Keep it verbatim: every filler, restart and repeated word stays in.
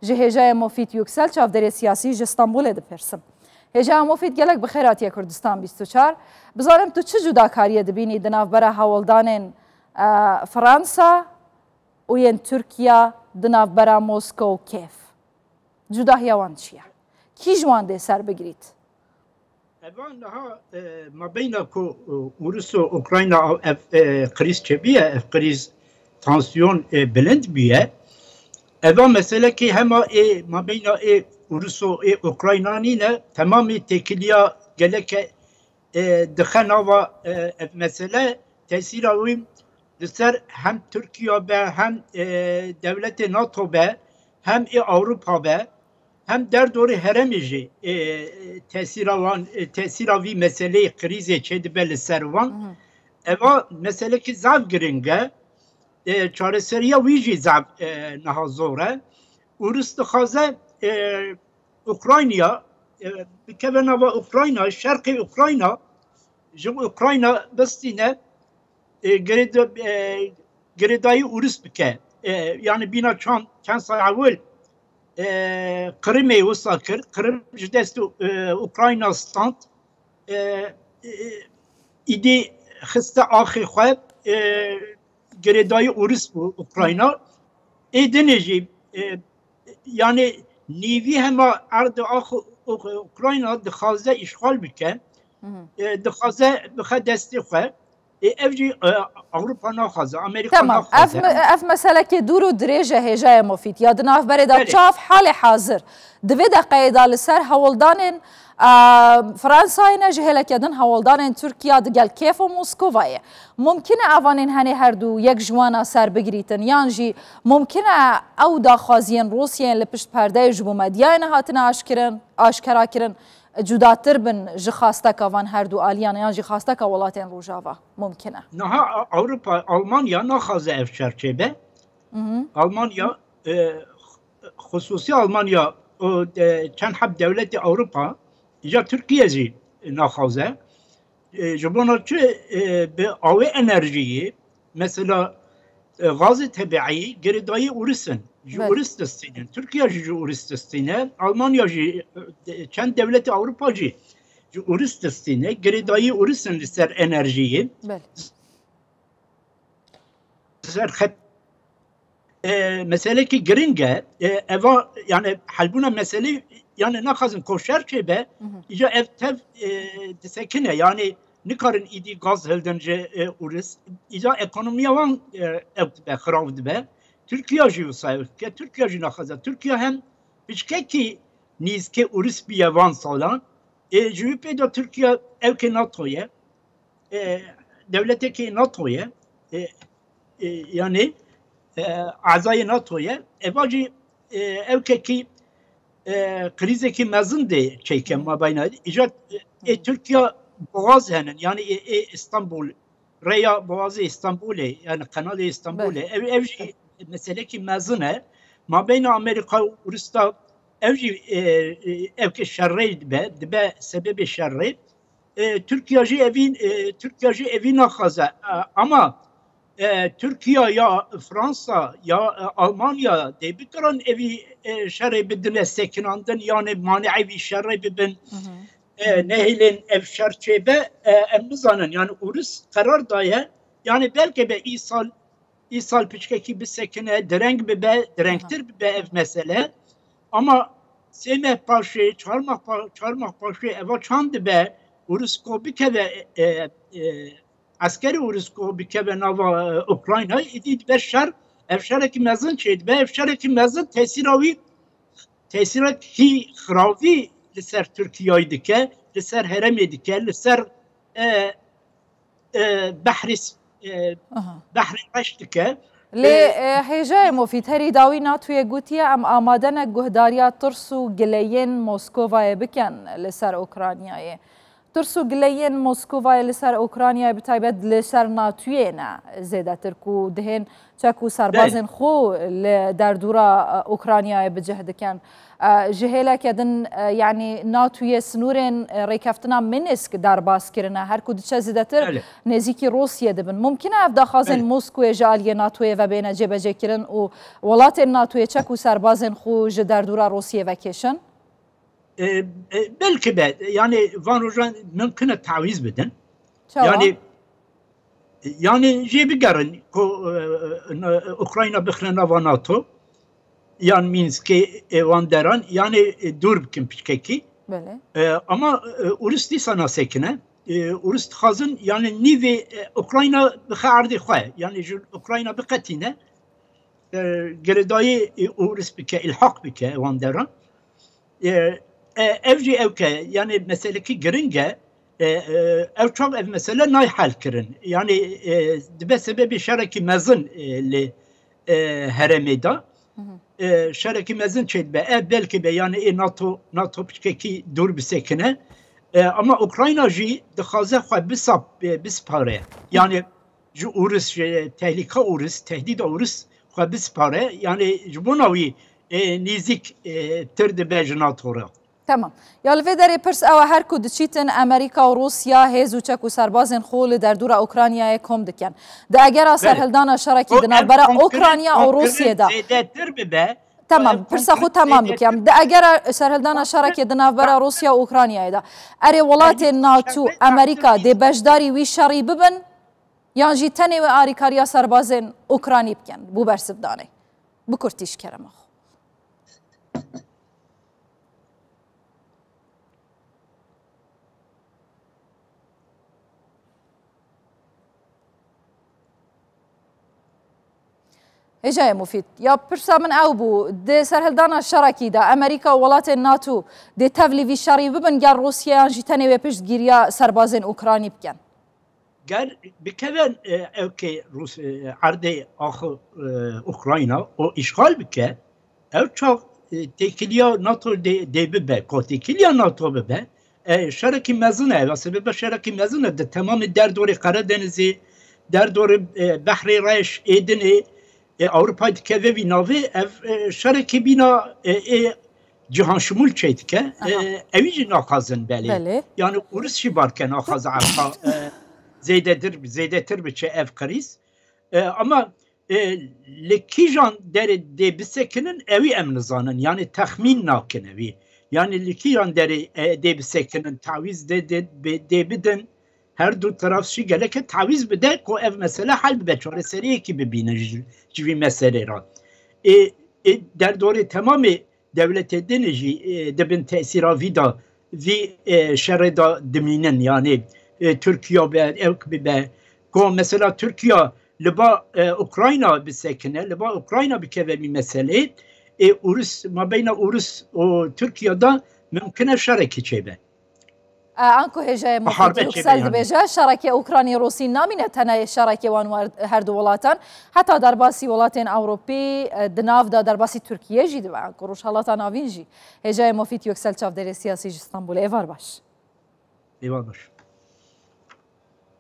Ji hêjayê Mofît Yuksel, çavdêrê siyasî ji Stenbolê dipirsim. Hêjaya Mofît, gelek bi xêr hatiye Kurdistan bîst û çar. Bizanim tu çi cudakariyê dibînî di navbera hewldanên, e, Fransa û yên Tirkiye di navbera Moskow û Kiev? Cudahiya wan çi ye? Kî ji wan dê ser bigirît? Eva niha, e, mabeyna ku, e, Ûris û Ukrayna ev, e, krîz çêbûye, ev krîz tansiyon, e, bilind bûye. Eva meselekê hema ê mabeyna ê Ûris û ê Ukrayna nîne, temamî têkiliya geleke, e, dixe nava, e, ev mesele, tesîra wî li ser hem Tirkiye be, hem, e, dewletê NATO be, hem ê Ewropa be, hem derdorê herêmê jî, e, tesîra wan, e, tesîra vî meseleyê krîzê çêdibe li ser wan. Hı hı. Eva meselekî zaf giring e. E, çareseriya wî jî zaf, e, niha zor e. Ûris dixwaze, e, Ukrayna, e, bikeve nava Ukrayna, şerqê Ukrayna, ji Ukrayna bistîne, e, girêda-, e, girêdayî Ûris bike. E, yani bîna çand, çend sal ewil, e, Qrimê wisa kir. Qrim ji dest, e, Ukrayna stand. E, e, îdî xiste axê xwe, e, girêdayî Ûris bû Ukrayna. Ê dinê jî, e, yani nîvî hema erdê ax Ukrayna dixwaze îşxal bike. Hı hı. E, dixwaze bixe destê xwe. Ê, ev jî, e, Ewropa naxwaze, Amerîka Tamam, naxwaze. Ev, me- ev meselekê dûr û dirêj e hêjayê Mofît. Ya di navberê de Belê. Çav halê hazir. Di vê deqeyê de li ser hewldanên, e, Fransayê ne ji hêleke din hewldanên Tirkiye di gel Kiev û Moskova ye. Mumkin e evanên henê her du yek ji wana ser bigirîtin, yan jî mumkin e ew daxwaziyên Rûsyayên li pişt perdeyê ji bo medyayê nehatine aşkirin, aşkera kirin, cudatir bin ji xwasteka van her du aliyan yan jî xwasteka welatên Rojava? Mumkin e. Niha Ewropa, Almanya naxwaze ev şer çêbe. Mhm. Almanya, e, xusûsî Almanya û, e, çend heb dewletê Ewropa, îca Tirkiye jî naxwaze. E, ji bona çi, e, bi awê enerjiyê, mesela, e, gazê tebiî girêdayî Ûris in. Ji Belê. Ûris distînin. Tirkiye jî ji Ûris distîne. Almanya jî, e, çend dewletê Ewropa jî ji Ûris distîne. Girêdayî Ûris in li ser enerjiyê. Belê. Ser xet, e, meselekî giring e. E, eva, yani helbûna meselê, yani naxwazin ku şer çêbe, Hı hı. îca ev tev, e, disekine. Yani nikarin îdî gaz hildin ji, e, Ûris. Îca ekonomiya wan, e, ew dibe, xirav dibe. Tirkiye jî wisa ew dike. Tirkiye jî naxwaze. Tirkiye hem piçkekî nîzkê Ûris bûye van salan. E, ji wî pê de Tirkiye ewkê NATO ye. E, dewletekî NATO ye. E, e, yani, e, azayê NATO ye. Eva jî, e, ewkekî, e, krîzekî mezin dê çêke Hı. mabeyna. Îca, e, Hı. Tirkiye boğaz henin. Yani, e, e, İstanbul, rêya boğazê İstanbulê, yani kanalê İstanbulê. Belê. Ev, ev jî meselekî mezin e. Mabeyna Amerîka û Rûsya ev jî, e, e, ewkê şerrê dibe, dibe sebebê şerrê. E, Tirkiye jî evî, e, Tirkiye jî evî naxwaze. E, ama, e, Tirkiye ya Fransa ya, e, Almanya dê bikarin evî, e, şerê bidine sekinandin, yani maneî evî şerê bibin. Hı hı. E, nehêlin ev şer çêbe, e, em nizanin. Yani Ûris qerar daye, yani belkê be îsal, îsal piçkekî bisekine, direng bibe, direngtir bibe ev mesele. Ama sê meh paşê, çar mah pa-, çar mah paşê eva çand dibe, Ûris ku bikeve, e, e, eskerê Ûris ku bikeve nava, e, Ukraynayê, îdî dibe şer, ev şerekî mezin çêdibe, ev şerekî mezin tesîra wî, tesîrekî xiravî li ser Tirkiyeyê dike, li ser herêmê dike, li ser, e, e, behrê s-, e, Aha. behrê reş dike. Lê, E, e, hêjayê Mofît, herî dawî NATOyê gotiye, em amade ne guhdariya tirs û gileyên Moskovayê bikin li ser Ukraynayê. Tirs û gileyên Moskovayê li ser Ukraynayê, bi taybet li ser NATOyê ne zêdetir ku dihên çek û serbazên xwe li derdora, e, Ukraynayê bi cih dikin. E, ji hêleke din, e, yanî NATOyê sînorên, e, rêkeftina Minsk derbas kirine. Her ku diçe zêdetir Belê. nêzîkî Rûsyê dibin. Mumkin e ev daxwazên Belê. Moskovê ji aliyê NATOyê ve bêne cêbecêkirin û welatên NATOyê çek û serbazên xwe ji derdora Rûsyê vekêşin? E, e, belkî be, yani van rojan mumkin e tawîz bidin. Çawa? Yani, yani jê bigerin ku, e, e, Ukrayna bixine nava NATO, yan Mînskê, e, wan deran, yani, e, dûr bikin piçkekî. Belê. E, ama, e, Urus dîsa nasekine. E, Urus dixwazin, yani nîvê, e, Ukrayna bixe erdê xwe. Yani ji Ukrayna biqetîne. E, girêdayî, e, Urus bike, îlhaq bike wan deran. E, e, ev jî ew ke, yani meselekî giring e, e, e, ew çax ev mesele nayê hel kirin. Yani, e, dibe sebebê şerekî mezin, e, li, e, herêmê de. Hı hı. E, şerekî mezin çêdibe. Ev belkî be, yani ê NATO, NATO piçkekî dûr bisekine. E, ama Ukrayna jî dixwaze xwe bisap-, e, bispare. Yani ji Urus, ji tehlîka Urus, tehdîda Urus xwe bispare. Yani ji bona wî, e, nêzîk, e, tir dibe ji NATO re. Tamam. Ya li vê derê pirs ew e, her ku diçîtin Amerîka û Rûsya hêz û çek û serbazên xwe li derdora Ukraynayê kom dikin. Di egera Belê. serhildana şerekî O di ev navbera konkret, Ukrayna û konkret Rûsyê de. zêdetir bibe. Tamam, O ev pirsa xwe konkret tamam zêdetir bikim. Di egera serhildana şerekê di navbera Rûsya û Ukraynayê de. Erê welatên Belê. NATO, Şerê Amerîka taktîk dê beşdarî wî şerî bibin? Yan jî tenê wê arîkariya serbazên Ukranî bikin bo bersivdanê? Bi kurtî ji kerema xwe. Hêjayê Mufîd, ya pirsa min ew bû, di serhildana şerekî de Amerîka û welatên NATO dê tevlî vî şerî bibin, ger Rûsya yan jî tenê wê piştgiriya serbazên Ukranî bikin? Ger bikevin, e, ew ke Rûs-, e, erdê axir, e, Ukrayna û îşxal bike, ew çax, e, têkiliya NATO dê, dê bibe. Ku têkiliya NATO bibe, e, şerekî mezin e. Ev sebebe şerekî mezin e. Di temamê derdorê Qeredenizê, derdorê, e, Behrê Reş, Êdinê, e, Ewropa dikeve vî navê, ev, e, şerekî bîna, e, ê cihanşimûl çê dike. Aha. E, ewî jî naxwazin belê. Belê. Yani Urus jî barke naxwaze ev, e, zêdetir, zêdetir biçe ev krîz. E, ama, e, li kîjan derê dê bisekinin ewî em nizanin. Yani texmîn nakin ewî. Yani li kîjan derê, e, dê bisekinin, tawîz dê, dê, dê bidin. Her du taraf jî geleke tawîz bide ku ev mesele hel bibe, çareseriyekî bibîne ji, ji vî meselê re. Ê, ê derdorê temamê dewletê din jî, ê, di bin tesîra vî de, vî, ê, şerê de dimînin. Yanî, ê, Tirkiye be, ew bibe. Ku mesela Tirkiye li ba, ê, Ukrayna bisekine, li ba Ukrayna bikeve vî meselê, ê, Urus, mabeyna Urus û Tirkiye de mimkin e şerekî çêbe. E, anku hêjayê Mufîd Yüksel dibêje, şerekê Ukranî Rûsî namîne tenê şerekê wan wer-, her du welatan. Heta derbasî welatên Ewropî, e, di nav de derbasî Tirkiyê jî dibe. Anku Rojhelata Navîn jî. Hêjayê Mufîd Yüksel, çavdêrê siyasî ji Stenbolê. Êvar baş. Êvar baş.